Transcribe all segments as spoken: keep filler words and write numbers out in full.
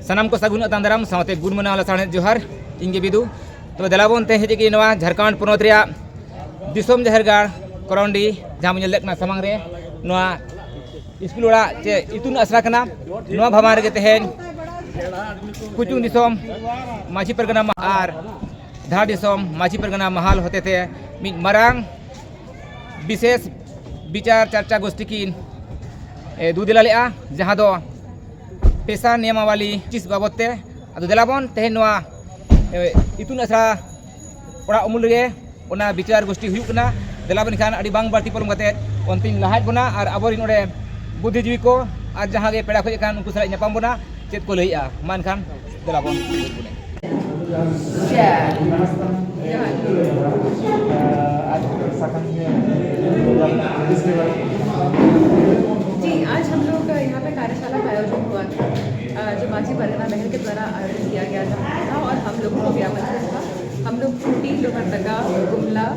ᱥᱟᱱᱟᱢ ᱠᱚ ᱥᱟᱹᱜᱩᱱ ᱟᱛᱟᱝ ᱫᱟᱨᱟᱢ ᱥᱟᱶᱛᱮ ᱜᱩᱱ ᱢᱟᱱᱟᱣ ᱞᱟᱥᱟᱲᱦᱮᱫ ᱡᱚᱦᱟᱨ᱾ ᱤᱧ ᱜᱮ ᱵᱤᱫᱩ᱾ ᱛᱚᱵᱮ ᱫᱮᱞᱟ ᱵᱚᱱ ᱛᱮᱦᱮᱧ ᱦᱮᱡ ᱟᱠᱟᱱᱟ ᱱᱚᱣᱟ ᱡᱷᱟᱲᱠᱷᱚᱸᱰ ᱯᱚᱱᱚᱛ ᱨᱮᱭᱟᱜ ᱫᱤᱥᱚᱢ ᱡᱟᱦᱮᱨ ᱜᱟᱲ ᱠᱚᱨᱚᱱᱰᱤ, ᱡᱟᱦᱟᱸ ᱵᱚᱱ ᱧᱮᱞ ᱞᱮᱫ ᱠᱟᱱᱟ ᱥᱟᱢᱟᱝ ᱨᱮ, ᱱᱚᱣᱟ ᱥᱠᱩᱞ ᱚᱲᱟᱜ ᱪᱮ ᱤᱛᱩᱱ ᱟᱥᱲᱟ ᱠᱟᱱᱟ᱾ ᱱᱚᱣᱟ ᱵᱷᱟᱵᱟᱱ ᱨᱮᱜᱮ ᱛᱮᱦᱮᱧ ᱠᱩᱪᱩᱝ ᱫᱤᱥᱚᱢ ᱢᱟᱹᱡᱷᱤ ᱯᱟᱨᱜᱟᱱᱟ ᱢᱟᱦᱟᱞ ᱟᱨ ᱫᱷᱟᱲ ᱫᱤᱥᱚᱢ ᱢᱟᱹᱡᱷᱤ ᱯᱟᱨᱜᱟᱱᱟ ᱢᱟᱦᱟᱞ ᱦᱚᱛᱮᱛᱮ ᱢᱤᱫ ᱢᱟᱨᱟᱝ ᱵᱤᱥᱮᱥ ᱵᱤᱪᱟᱨ ᱪᱟᱨᱪᱟ ᱜᱳᱥᱴᱤ ᱠᱤᱱ, ᱮ, ᱫᱩ ᱫᱮᱞᱟ ᱞᱮᱫᱼᱟ, ᱡᱟᱦᱟᱸ ᱫᱚ ᱯᱮᱥᱟ ᱱᱤᱭᱟᱢᱟᱵᱟᱞᱤ ᱪᱤᱥ ᱵᱟᱵᱚᱫ ᱛᱮ᱾ ᱟᱫᱚ ᱫᱮᱞᱟ ᱵᱚᱱ ᱛᱮᱦᱮᱧ ᱱᱚᱣᱟ, ᱮ, ᱤᱛᱩᱱ ᱟᱥᱲᱟ ᱚᱲᱟᱜ ᱩᱢᱩᱞ ᱨᱮᱜᱮ ᱚᱱᱟ ᱵᱤᱪᱟᱨ ᱜᱳᱥᱴᱤ ᱦᱩᱭᱩᱜ ᱠᱟᱱᱟ᱾ ᱫᱮᱞᱟ ᱵᱚᱱ ᱮᱱᱠᱷᱟᱱ ᱟᱹᱰᱤ ᱵᱟᱝ ᱵᱟᱹᱲᱛᱤ ᱯᱚᱞᱚᱢ ᱠᱟᱛᱮ ᱚᱱᱛᱮᱧ ᱞᱟᱦᱟᱭᱮᱫ ᱵᱚᱱᱟ ᱟᱨ ᱟᱵᱚᱨᱮᱱ ᱚᱸᱰᱮ ᱵᱩᱫᱽᱫᱷᱤᱡᱤᱵᱤ ᱠᱚ ᱟᱨ ᱡᱟᱦᱟᱸ ᱜᱮ ᱯᱮᱲᱟ ᱠᱚ ᱦᱮᱡ ᱟᱠᱟᱱ ᱩᱱᱠᱩ ᱥᱟᱞᱟᱜ ᱧᱟᱯᱟᱢ ᱵᱚᱱᱟ, ᱪᱮᱫ ᱠᱚ ᱞᱟᱹᱭᱮᱜᱼᱟ᱾ ᱢᱟ ᱮᱱᱠᱷᱟᱱ ᱫᱮᱞᱟ ᱵᱚᱱ᱾ जी, आज हम लोग यहाँ पे कार्यशाला का आयोजन हुआ था, अ, जो माझी परगना महल के द्वारा आयोजित किया गया था, था और हम लोगों को भी आमंत्रित था। हम लोग खूंटी, लोहरदगा, गुमला,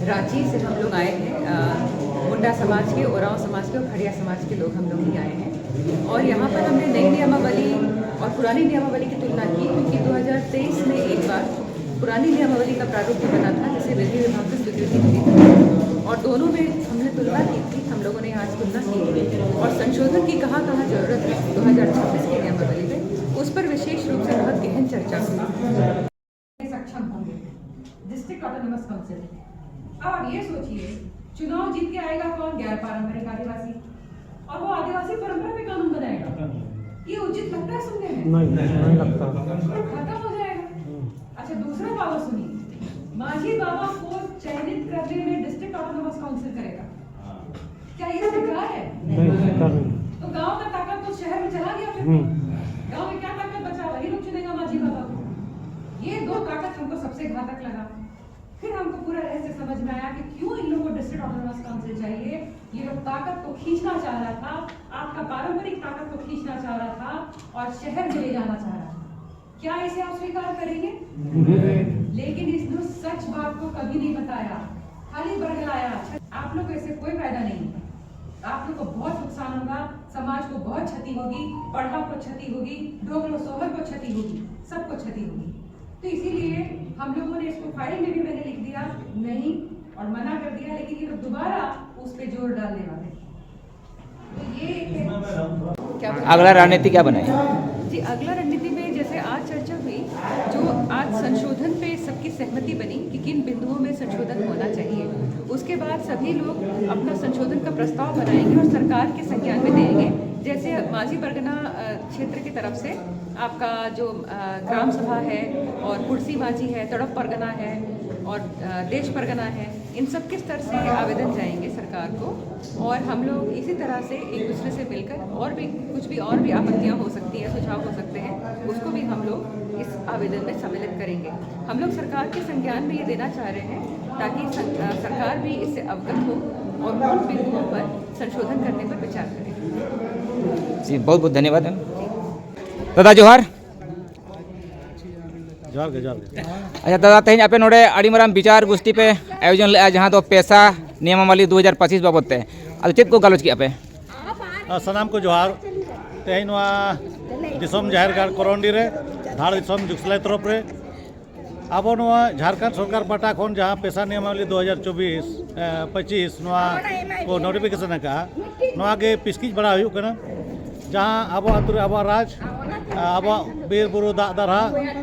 रांची से हम लोग आए हैं। अ, मुंडा समाज के, ओरांव समाज के और खड़िया समाज के लोग हम लोग भी आए हैं। और यहाँ पर हमने नई नियमावली और पुरानी नियमावली की तुलना की, क्योंकि दो हज़ार तेईस में एक बार पुरानी नियमावली का प्रारूप भी बना था, जिसे विधि विभाग से स्वीकृति मिली थी, और दोनों में हमने तुलना की थी, हम लोगों ने आज तुलना की थी और संशोधन की कहाँ कहाँ जरूरत है दो हज़ार छब्बीस की नियमावली में, उस पर विशेष रूप से बहुत गहन चर्चा हुई। सक्षम होंगे डिस्ट्रिक्ट ऑटोनोमस काउंसिल। अब आप ये सोचिए, चुनाव जीत के आएगा कौन? गैर पारंपरिक आदिवासी। और वो आदिवासी परंपरा पे कानून बनाएगा। ये उचित लगता है सुनने में? नहीं, नहीं लगता। खत्म हो जाएगा। अच्छा, दूसरा पावर सुनिए, माझी बाबा को चयनित करने में डिस्ट्रिक्ट ऑटोनोमस काउंसिल करेगा। क्या ये स्वीकार है? नहीं, स्वीकार नहीं। तो गांव का ताकत तो शहर में चला गया फिर। हम्म। गांव में क्या ताकत बचा? वही लोग चुनेगा माझी बाबा को। ये दो ताकत हमको सबसे घातक लगा। फिर हमको पूरा रहस्य समझ में आया कि क्यों इन लोगों को डिस्ट्रिक्ट ऑटोनोमस काउंसिल चाहिए। ये लोग ताकत को खींचना चाह रहा था, आपका पारंपरिक ताकत को खींचना चाह रहा था और शहर में ले जाना चाह रहा था। क्या इसे आप स्वीकार करेंगे? लेकिन इसने सच बात को कभी नहीं बताया, खाली बरगलाया। आप लोग को इससे कोई फायदा नहीं होगा, आप लोग को बहुत नुकसान होगा। समाज को बहुत क्षति होगी, पड़हा को क्षति होगी, डोगरो सोहर को क्षति होगी, सबको क्षति होगी। तो इसीलिए हम लोगों ने इसको फाइल में भी मैंने लिख दिया नहीं, और मना कर दिया, लेकिन ये लोग दोबारा उस पे जोर डालने वाले हैं। तो ये एक है। क्या बोला? अगला रणनीति क्या बनाए? जी, अगला रणनीति में जैसे आज चर्चा हुई, जो आज संशोधन पे सबकी सहमति बनी कि किन बिंदुओं में संशोधन होना चाहिए, उसके बाद सभी लोग अपना संशोधन का प्रस्ताव बनाएंगे और सरकार के संज्ञान में देंगे। जैसे माझी परगना अ, क्षेत्र की तरफ से आपका जो अ, ग्राम सभा है और कुर्सी माझी है, तड़प परगना है और अ, देश परगना है, इन सब के स्तर से आवेदन जाएंगे सरकार को। और हम लोग इसी तरह से एक दूसरे से मिलकर और भी कुछ भी और भी आपत्तियां हो सकती हैं, सुझाव हो सकते हैं, उसको भी हम लोग इस आवेदन में सम्मिलित करेंगे। हम लोग सरकार के संज्ञान में ये देना चाह रहे हैं ताकि सं, अ, सरकार भी इससे अवगत हो और उन बिंदुओं पर संशोधन करने पर विचार करें। जी, बहुत बहुत धन्यवाद। दादा जोहार। ᱡᱚᱦᱟᱨ ᱜᱮ, ᱡᱚᱦᱟᱨ ᱜᱮ᱾ ᱟᱪᱪᱷᱟ ᱫᱟᱫᱟ, ᱛᱮᱦᱮᱧ ᱟᱯᱮ ᱱᱚᱰᱮ ᱟᱹᱰᱤ ᱢᱟᱨᱟᱝ ᱵᱤᱪᱟᱨ ᱜᱳᱥᱴᱤ ᱯᱮ ᱟᱭᱳᱡᱚᱱ ᱞᱮᱫᱼᱟ, ᱡᱟᱦᱟᱸ ᱫᱚ ᱯᱮᱥᱟ ᱱᱤᱭᱟᱢᱟᱵᱟᱞᱤ ᱫᱩ ᱦᱟᱡᱟᱨ ᱯᱚᱸᱪᱤᱥ ᱵᱟᱵᱚᱫ ᱛᱮ᱾ ᱟᱫᱚ ᱪᱮᱫ ᱠᱚ ᱜᱟᱞᱚᱪ ᱠᱮᱫᱼᱟ ᱯᱮ? ᱟᱨ ᱥᱟᱱᱟᱢ ᱠᱚ ᱡᱚᱦᱟᱨ᱾ ᱛᱮᱦᱮᱧ ᱱᱚᱣᱟ ᱫᱤᱥᱚᱢ ᱡᱟᱦᱮᱨ ᱜᱟᱲ ᱠᱚᱨᱚᱱᱰᱤ ᱨᱮ ᱫᱷᱟᱲ ᱫᱤᱥᱚᱢ ᱡᱩᱜᱽᱥᱟᱞᱟᱭ ᱛᱚᱨᱚᱯ ᱨᱮ ᱟᱵᱚ ᱱᱚᱣᱟ ᱡᱷᱟᱲᱠᱷᱚᱸᱰ ᱥᱚᱨᱠᱟᱨ ᱯᱟᱦᱴᱟ ᱠᱷᱚᱱ ᱡᱟᱦᱟᱸ ᱯᱮᱥᱟ ᱱᱤᱭᱟᱢᱟᱵᱟᱞᱤ ᱫᱩ ᱦᱟᱡᱟᱨ ᱪᱚᱵᱵᱤᱥ ᱮ, ᱯᱚᱸᱪᱤᱥ ᱱᱚᱣᱟ ᱠᱚ ᱱᱳᱴᱤᱯᱷᱤᱠᱮᱥᱚᱱ ᱟᱠᱟᱫᱼᱟ, ᱱᱚᱣᱟ ᱜᱮ ᱯᱤᱥᱠᱤᱡ ᱵᱟᱲᱟ ᱦᱩᱭᱩᱜ ᱠᱟᱱᱟ᱾ ᱡᱟᱦᱟᱸ ᱟᱵᱚ ᱟᱹᱛᱩ ᱨᱮ ᱟᱵᱚᱣᱟᱜ ᱨᱟᱡᱽ, ᱟᱵᱚᱣᱟᱜ ᱵᱤᱨ ᱵᱩᱨᱩ ᱫᱟᱜ ᱫᱟᱨᱦᱟ,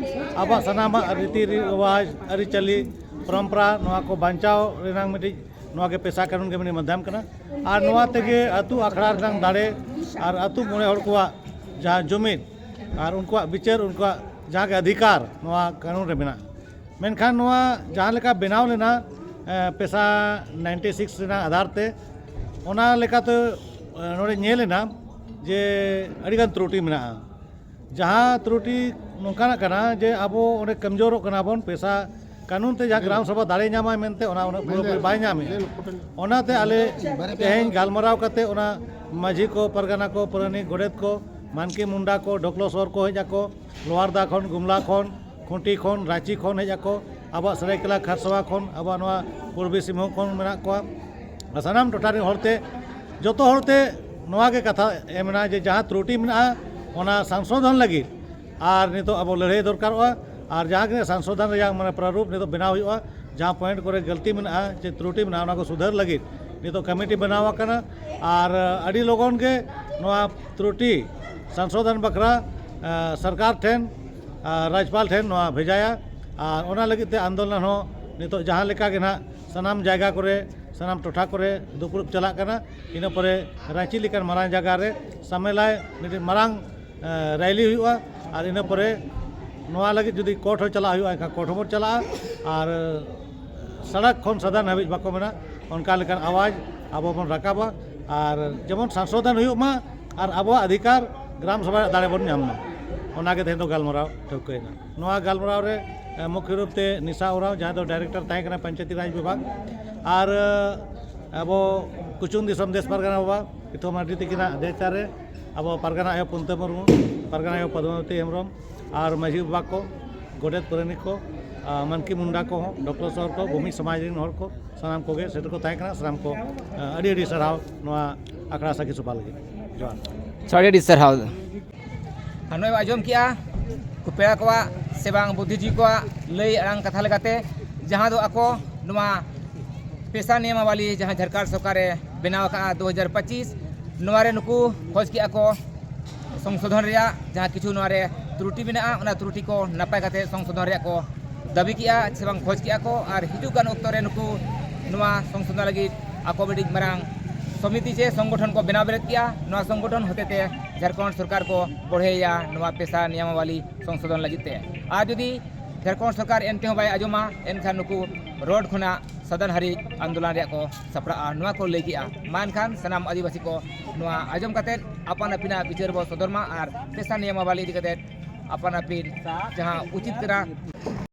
ᱟᱵᱚᱣᱟᱜ ᱥᱟᱱᱟᱢᱟᱜ ᱨᱤᱛᱤ ᱨᱮᱣᱟᱡᱽ, ᱟᱹᱨᱤᱪᱟᱹᱞᱤ, ᱯᱚᱨᱚᱢᱯᱚᱨᱟ, ᱱᱚᱣᱟ ᱠᱚ ᱵᱟᱧᱪᱟᱣ ᱨᱮᱱᱟᱝ ᱢᱤᱫᱴᱤᱡ ᱱᱚᱣᱟ ᱜᱮ ᱯᱮᱥᱟ ᱠᱟᱹᱱᱩᱱ ᱜᱮ ᱢᱤᱫᱴᱤᱡ ᱢᱟᱫᱽᱫᱷᱚᱢ ᱠᱟᱱᱟ᱾ ᱟᱨ ᱱᱚᱣᱟ ᱛᱮᱜᱮ ᱟᱹᱛᱩ ᱟᱠᱷᱲᱟ ᱨᱮᱱᱟᱝ ᱫᱟᱲᱮ ᱟᱨ ᱟᱹᱛᱩ ᱢᱚᱬᱮ ᱦᱚᱲ ᱠᱚᱣᱟᱜ ᱡᱟᱦᱟᱸ ᱡᱩᱢᱤᱫ ᱟᱨ ᱩᱱᱠᱩᱣᱟᱜ ᱵᱤᱪᱟᱹᱨ, ᱩᱱᱠᱩᱣᱟᱜ ᱡᱟᱦᱟᱸ ᱜᱮ ᱚᱫᱷᱤᱠᱟᱨ ᱱᱚᱣᱟ ᱠᱟᱹᱱᱩᱱ ᱨᱮ ᱢᱮᱱᱟᱜᱼᱟ᱾ ᱢᱮᱱᱠᱷᱟᱱ ᱱᱚᱣᱟ ᱡᱟᱦᱟᱸ ᱞᱮᱠᱟ ᱵᱮᱱᱟᱣ ᱞᱮᱱᱟ ᱮ, ᱯᱮᱥᱟ ᱱᱟᱭᱤᱱᱴᱤ ᱥᱤᱠᱥ ᱨᱮᱱᱟᱜ ᱟᱫᱷᱟᱨ ᱛᱮ, ᱚᱱᱟ ᱞᱮᱠᱟᱛᱮ ᱮ, ᱱᱚᱰᱮ ᱧᱮᱞ ᱮᱱᱟ ᱡᱮ ᱟᱹᱰᱤᱜᱟᱱ ᱛᱨᱩᱴᱤ ᱢᱮᱱᱟᱜᱼᱟ᱾ ᱡᱟᱦᱟᱸ ᱛᱨᱩᱴᱤ ᱱᱚᱝᱠᱟᱱᱟᱜ ᱠᱟᱱᱟ ᱡᱮ ᱟᱵᱚ ᱚᱸᱰᱮ ᱠᱚᱢᱡᱳᱨᱚᱜ ᱠᱟᱱᱟ ᱵᱚᱱ, ᱯᱮᱥᱟ ᱠᱟᱹᱱᱩᱱ ᱛᱮ ᱡᱟᱦᱟᱸ ᱜᱨᱟᱢ ᱥᱚᱵᱷᱟ ᱫᱟᱲᱮ ᱧᱟᱢᱟᱭ ᱢᱮᱱᱛᱮ ᱚᱱᱟ ᱩᱱᱟᱹᱜ ᱯᱩᱨᱟᱹᱯᱩᱨᱤ ᱵᱟᱭ ᱧᱟᱢᱮᱫᱼᱟ᱾ ᱚᱱᱟᱛᱮ ᱟᱞᱮ ᱛᱮᱦᱮᱧ ᱜᱟᱞᱢᱟᱨᱟᱣ ᱠᱟᱛᱮ ᱚᱱᱟ ᱢᱟᱹᱡᱷᱤ ᱠᱚ, ᱯᱟᱨᱜᱟᱱᱟ ᱠᱚ, ᱯᱟᱨᱟᱱᱤᱠ, ᱜᱚᱰᱮᱛ ᱠᱚ, ᱢᱟᱱᱠᱤ ᱢᱩᱱᱰᱟ ᱠᱚ, ᱰᱚᱠᱞᱚ ᱥᱚᱨ ᱠᱚ ᱦᱮᱡ ᱟᱠᱚ, ᱞᱳᱣᱟᱨᱫᱟ ᱠᱷᱚᱱ, ᱜᱩᱢᱞᱟ ᱠᱷᱚᱱ, ᱠᱷᱩᱸᱴᱤ ᱠᱷᱚᱱ, ᱨᱟᱸᱪᱤ ᱠᱷᱚᱱ ᱦᱮᱡ ᱟᱠᱚ, ᱟᱵᱚᱣᱟᱜ ᱥᱟᱹᱨᱟᱹᱭᱠᱮᱞᱟ ᱠᱷᱟᱨᱥᱟᱣᱟ ᱠᱷᱚᱱ, ᱟᱵᱚᱣᱟᱜ ᱱᱚᱣᱟ ᱯᱩᱨᱵᱤ ᱥᱤᱝᱵᱷᱩᱢ ᱠᱷᱚᱱ ᱢᱮᱱᱟᱜ ᱠᱚᱣᱟ᱾ ᱟᱨ ᱥᱟᱱᱟᱢ ᱴᱚᱴᱷᱟ ᱨᱮᱱ ᱦᱚᱲᱛᱮ, ᱡᱚᱛᱚ ᱦᱚᱲᱛᱮ ᱱᱚᱣᱟ ᱜᱮ ᱠᱟᱛᱷᱟ ᱮᱢ ᱢᱮᱱᱟᱜᱼᱟ ᱡᱮ ᱡᱟᱦᱟᱸ ᱛᱨᱩᱴᱤ ᱢᱮᱱᱟᱜᱼᱟ ᱚᱱᱟ ᱥᱚᱝᱥᱳᱫᱷᱚᱱ ᱞᱟᱹᱜᱤᱫ ᱟᱨ ᱱᱤᱛᱚᱜ ᱟᱵᱚ ᱞᱟᱹᱲᱦᱟᱹᱭ ᱫᱚᱨᱠᱟᱨᱚᱜᱼᱟ᱾ ᱟᱨ ᱡᱟᱦᱟᱸ ᱜᱮ ᱥᱚᱝᱥᱳᱫᱷᱚᱱ ᱨᱮᱭᱟᱜ ᱢᱟᱱᱮ ᱯᱨᱟᱨᱩᱯ ᱱᱤᱛᱚᱜ ᱵᱮᱱᱟᱣ ᱦᱩᱭᱩᱜᱼᱟ, ᱡᱟᱦᱟᱸ ᱯᱚᱭᱮᱱᱴ ᱠᱚᱨᱮ ᱜᱟᱹᱞᱛᱤ ᱢᱮᱱᱟᱜᱼᱟ ᱪᱮ ᱛᱨᱩᱴᱤ ᱢᱮᱱᱟᱜᱼᱟ, ᱚᱱᱟ ᱠᱚ ᱥᱩᱫᱷᱟᱹᱨ ᱞᱟᱹᱜᱤᱫ ᱱᱤᱛᱚᱜ ᱠᱚᱢᱤᱴᱤ ᱵᱮᱱᱟᱣ ᱟᱠᱟᱱᱟ᱾ ᱟᱨ ᱟᱹᱰᱤ ᱞᱚᱜᱚᱱ ᱜᱮ ᱱᱚᱣᱟ ᱛᱨᱩᱴᱤ ᱥᱚᱝᱥᱳᱫᱷᱚᱱ ᱵᱟᱠᱷᱨᱟ ᱥᱚᱨᱠᱟᱨ ᱴᱷᱮᱱ, ᱨᱟᱡᱽᱯᱟᱞ ᱴᱷᱮᱱ ᱱᱚᱣᱟ ᱵᱷᱮᱡᱟᱭᱟ᱾ ᱟᱨ ᱚᱱᱟ ᱞᱟᱹᱜᱤᱫ ᱛᱮ ᱟᱱᱫᱳᱞᱚᱱ ᱦᱚᱸ ᱱᱤᱛᱚᱜ ᱡᱟᱦᱟᱸ ᱞᱮᱠᱟ ᱜᱮ ᱱᱟᱦᱟᱜ ᱥᱟᱱᱟᱢ ᱡᱟᱭᱜᱟ ᱠᱚᱨᱮ, ᱥᱟᱱᱟᱢ ᱴᱚᱴᱷᱟ ᱠᱚᱨᱮ ᱫᱩᱯᱲᱩᱵ ᱪᱟᱞᱟᱜ ᱠᱟᱱᱟ᱾ ᱤᱱᱟᱹ ᱯᱚᱨᱮ ᱨᱟᱺᱪᱤ ᱞᱮᱠᱟᱱ ᱢᱟᱨᱟᱝ ᱡᱟᱭᱜᱟ ᱨᱮ ᱥᱟᱢᱮᱞᱟᱭ ᱢᱤᱫᱴᱤᱡ ᱢᱟᱨᱟᱝ ᱨᱮᱞᱤ ᱦᱩᱭᱩᱜᱼᱟ᱾ ᱟᱨ ᱤᱱᱟᱹ ᱯᱚᱨᱮ ᱱᱚᱣᱟ ᱞᱟᱹᱜᱤᱫ ᱡᱩᱫᱤ ᱠᱳᱨᱴ ᱦᱚᱸ ᱪᱟᱞᱟᱜ ᱦᱩᱭᱩᱜᱼᱟ, ᱮᱱᱠᱷᱟᱱ ᱠᱳᱨᱴ ᱦᱚᱸᱵᱚᱱ ᱪᱟᱞᱟᱜᱼᱟ᱾ ᱟᱨ ᱥᱚᱲᱚᱠ ᱠᱷᱚᱱ ᱥᱚᱫᱚᱱ ᱦᱟᱹᱵᱤᱡ ᱵᱟᱠᱚ ᱢᱮᱱᱟ, ᱚᱱᱠᱟ ᱞᱮᱠᱟᱱ ᱟᱣᱟᱡᱽ ᱟᱵᱚ ᱵᱚᱱ ᱨᱟᱠᱟᱵᱟ᱾ ᱟᱨ ᱡᱮᱢᱚᱱ ᱥᱚᱝᱥᱳᱫᱷᱚᱱ ᱦᱩᱭᱩᱜ ᱢᱟ ᱟᱨ ᱟᱵᱚᱣᱟᱜ ᱚᱫᱷᱤᱠᱟᱨ ᱜᱨᱟᱢ ᱥᱚᱵᱷᱟ ᱨᱮᱭᱟᱜ ᱫᱟᱲᱮ ᱵᱚᱱ ᱧᱟᱢ ᱢᱟ, ᱚᱱᱟᱜᱮ ᱛᱮᱦᱮᱧ ᱫᱚ ᱜᱟᱞᱢᱟᱨᱟᱣ ᱴᱷᱟᱹᱣᱠᱟᱹᱭᱮᱱᱟ᱾ ᱱᱚᱣᱟ ᱜᱟᱞᱢᱟᱨᱟᱣ ᱨᱮ ᱢᱩᱠᱷᱭᱚ ᱨᱩᱯ ᱛᱮ ᱱᱤᱥᱟ ᱳᱨᱟᱸᱣ, ᱡᱟᱦᱟᱸᱭ ᱫᱚ ᱰᱟᱭᱨᱮᱠᱴᱚᱨ ᱛᱟᱦᱮᱸ ᱠᱟᱱᱟ ᱯᱚᱧᱪᱟᱭᱮᱛᱤ ᱨᱟᱡᱽ ᱵᱤᱵᱷᱟᱜᱽ, ᱟᱨ ᱟᱵᱚ ᱠᱩᱪᱩᱝ ᱫᱤᱥᱚᱢ ᱫᱮᱥ ᱯᱟᱨᱜᱟᱱᱟ ᱵᱟᱵᱟ ᱯᱤᱛᱷᱚ ᱢᱟᱨᱰᱤ ᱛᱟᱹᱠᱤᱱᱟᱜ ᱟᱫᱮᱪᱟᱨ ᱨᱮ ᱟᱵᱚ ᱯᱟᱨᱜᱟᱱᱟ ᱟᱭᱳ ᱯᱩᱱᱛᱟᱹ ᱢᱩᱨᱢᱩ, ᱯᱟᱨᱜᱟᱱᱟ ᱟᱭᱳ ᱯᱚᱫᱢᱟᱵᱚᱛᱤ ᱦᱮᱢᱵᱨᱚᱢ, ᱟᱨ ᱢᱟᱹᱡᱷᱤ ᱵᱟᱵᱟ ᱠᱚ, ᱜᱚᱰᱮᱛ ᱯᱟᱨᱟᱱᱤᱠ ᱠᱚ, ᱢᱟᱱᱠᱤ ᱢᱩᱱᱰᱟ ᱠᱚᱦᱚᱸ, ᱰᱚᱠᱴᱚᱨ ᱥᱚᱨ ᱠᱚ, ᱵᱷᱩᱢᱤᱡᱽ ᱥᱚᱢᱟᱡᱽ ᱨᱮᱱ ᱦᱚᱲ ᱠᱚ, ᱥᱟᱱᱟᱢ ᱠᱚᱜᱮ ᱥᱮᱴᱮᱨ ᱠᱚ ᱛᱟᱦᱮᱸ ᱠᱟᱱᱟ᱾ ᱥᱟᱱᱟᱢ ᱠᱚ ᱟᱹᱰᱤ ᱟᱹᱰᱤ ᱥᱟᱨᱦᱟᱣ ᱱᱚᱣᱟ ᱟᱠᱷᱲᱟ ᱥᱟᱹᱠᱷᱤ ᱥᱚᱵᱷᱟ ᱞᱟᱹᱜᱤᱫ᱾ ᱡᱚᱦᱟᱨ᱾ ᱟᱪᱪᱷᱟ, ᱟᱹᱰᱤ ᱟᱹᱰᱤ ᱥᱟᱨᱦᱟᱣ᱾ ᱟᱨ ᱱᱚᱜᱼᱚᱭ ᱟᱸᱡᱚᱢ ᱠᱮᱜᱼᱟ ᱯᱮᱲᱟ ᱠᱚᱣᱟᱜ ᱥᱮ ᱵᱟᱝ ᱵᱩᱫᱽᱫᱷᱤᱡᱤᱵᱤ ᱠᱚᱣᱟᱜ ᱞᱟᱹᱭ ᱟᱲᱟᱝ ᱠᱟᱛᱷᱟ ᱞᱮᱠᱟᱛᱮ, ᱡᱟᱦᱟᱸ ᱫᱚ ᱟᱠᱚ ᱱᱚᱣᱟ ᱯᱮᱥᱟ ᱱᱤᱭᱟᱢᱟᱵᱟᱞᱤ ᱡᱟᱦᱟᱸ ᱡᱷᱟᱲᱠᱷᱚᱸᱰ ᱥᱚᱨᱠᱟᱨᱮ ᱵᱮᱱᱟᱣ ᱟᱠᱟᱫᱼᱟ ᱫᱩ ᱦᱟᱡᱟᱨ ᱯᱚᱸᱪᱤᱥ, ᱱᱚᱣᱟ ᱨᱮ ᱱᱩᱠᱩ ᱠᱷᱚᱡᱽ ᱠᱮᱜᱼᱟ ᱠᱚ ᱥᱚᱝᱥᱳᱫᱷᱚᱱ ᱨᱮᱭᱟᱜ ᱡᱟᱦᱟᱸ ᱠᱤᱪᱷᱩ ᱱᱚᱣᱟ ᱨᱮ ᱛᱨᱩᱴᱤ ᱢᱮᱱᱟᱜᱼᱟ, ᱚᱱᱟ ᱛᱨᱩᱴᱤ ᱠᱚ ᱱᱟᱯᱟᱭ ᱠᱟᱛᱮ ᱥᱚᱝᱥᱳᱫᱷᱚᱱ ᱨᱮᱭᱟᱜ ᱠᱚ ᱫᱟᱹᱵᱤ ᱠᱮᱜᱼᱟ ᱥᱮ ᱵᱟᱝ ᱠᱷᱚᱡᱽ ᱠᱮᱜᱼᱟ ᱠᱚ᱾ ᱟᱨ ᱦᱤᱡᱩᱜ ᱠᱟᱱ ᱚᱠᱛᱚ ᱨᱮ ᱱᱩᱠᱩ ᱱᱚᱣᱟ ᱥᱚᱝᱥᱳᱫᱷᱚᱱ ᱞᱟᱹᱜᱤᱫ ᱟᱠᱚ ᱢᱤᱫᱴᱤᱡ ᱢᱟᱨᱟᱝ ᱥᱚᱢᱤᱛᱤ ᱥᱮ ᱥᱚᱝᱜᱚᱴᱷᱚᱱ ᱠᱚ ᱵᱮᱱᱟᱣ ᱵᱮᱨᱮᱫ ᱠᱮᱜᱼᱟ᱾ ᱱᱚᱣᱟ ᱥᱚᱝᱜᱚᱴᱷᱚᱱ ᱦᱚᱛᱮᱛᱮ ᱡᱷᱟᱲᱠᱷᱚᱸᱰ ᱥᱚᱨᱠᱟᱨ ᱠᱚ ᱵᱚᱲᱦᱮᱭᱟ ᱱᱚᱣᱟ ᱯᱮᱥᱟ ᱱᱤᱭᱟᱢᱟᱵᱟᱞᱤ ᱥᱚᱝᱥᱳᱫᱷᱚᱱ ᱞᱟᱹᱜᱤᱫ ᱛᱮ᱾ ᱟᱨ ᱡᱩᱫᱤ ᱡᱷᱟᱲᱠᱷᱚᱸᱰ ᱥᱚᱨᱠᱟᱨ ᱮᱱ ᱛᱮᱦᱚᱸ ᱵᱟᱭ ᱟᱸᱡᱚᱢᱟ, ᱮᱱᱠᱷᱟᱱ ᱱᱩᱠᱩ ᱨᱳᱰ ᱠᱷᱚᱱᱟᱜ ᱥᱚᱫᱚᱱ ᱦᱟᱹᱨᱤᱡ ᱟᱱᱫᱳᱞᱚᱱ ᱨᱮᱭᱟᱜ ᱠᱚ ᱥᱟᱯᱲᱟᱜᱼᱟ, ᱱᱚᱣᱟ ᱠᱚ ᱞᱟᱹᱭ ᱠᱮᱜᱼᱟ᱾ ᱢᱟ ᱮᱱᱠᱷᱟᱱ ᱥᱟᱱᱟᱢ ᱟᱹᱫᱤᱵᱟᱹᱥᱤ ᱠᱚ ᱱᱚᱣᱟ ᱟᱸᱡᱚᱢ ᱠᱟᱛᱮᱫ ᱟᱯᱟᱱ ᱟᱹᱯᱤᱱᱟᱜ ᱵᱤᱪᱟᱹᱨ ᱵᱚ ᱥᱚᱫᱚᱨ ᱢᱟ ᱟᱨ ᱯᱮᱥᱟ ᱱᱤᱭᱟᱢᱟᱵᱟᱞᱤ ᱤᱫᱤ ᱠᱟᱛᱮᱫ ᱟᱯᱟᱱ ᱟᱹᱯᱤᱱ ᱡᱟᱦᱟᱸ ᱩᱪᱤᱛ ᱠᱟᱱᱟ